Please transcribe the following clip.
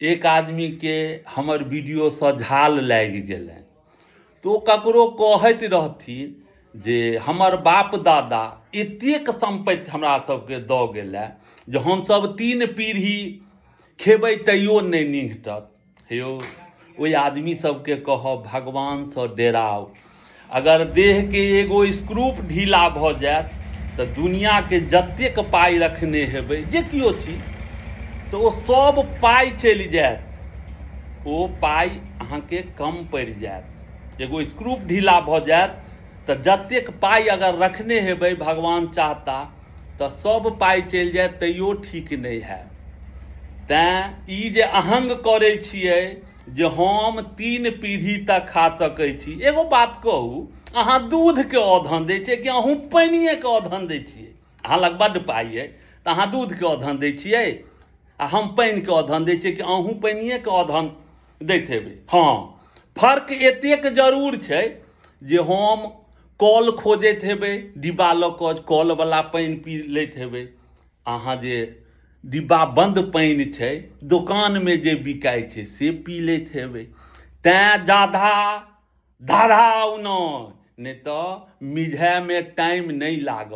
एक आदमीके हमर वीडियोसँ झाल लागि गेलनि तऽ ओ ककरो कहैत रहथिन जे हमर बाप दादा एतेक सम्पत्ति हमरा सबके दऽ गेलए जे हमसब 3 पीढ़ी खेबै तैयो नहि निघटत। हेयौ, ओहि आदमी सबके कहब भगवानसँ डेराउ। अगर देहके एगो स्क्रूप ढीला भऽ जायत तऽ दुनिआँके जतेक पाइ रखने हेबै जे केओ छी तऽ ओ सब पाइ चलि जायत, ओ पाइ अहाँके कम पड़ि जायत। एगो स्क्रूप ढीला भऽ जायत तऽ जतेक पाइ अगर रखने हेबै भगवान चाहता तऽ सब पाइ चलि जायत तैयो ठीक नहि हैत। तैँ ई जे अहंग करै छियै जे हम 3 पीढ़ी तक खा सकै छी, एगो बात कहू, अहाँ दूधके औधन दै छियै कि अहूँ पानिएके औधन दै छियै? अहाँ लग बड्ड पाइ अइ तऽ अहाँ दूधके औधन दै छियै आ हम पानिके औधन दै छियै कि अहूँ पानिएके औधन दैत हेबै? हँ, फर्क एतेक जरूर छै जे हम कल खोजैत हेबै, डिब्बा लऽ कऽ कलवला पानि पी लैत हेबै, अहाँ जे डिब्बा बन्द पानि छै दोकानमे जे बिकाइ छै से पी लैत हेबै। तैँ जादा धराउ नहि, नहि तऽ मिझाइमे टाइम नहि लागत।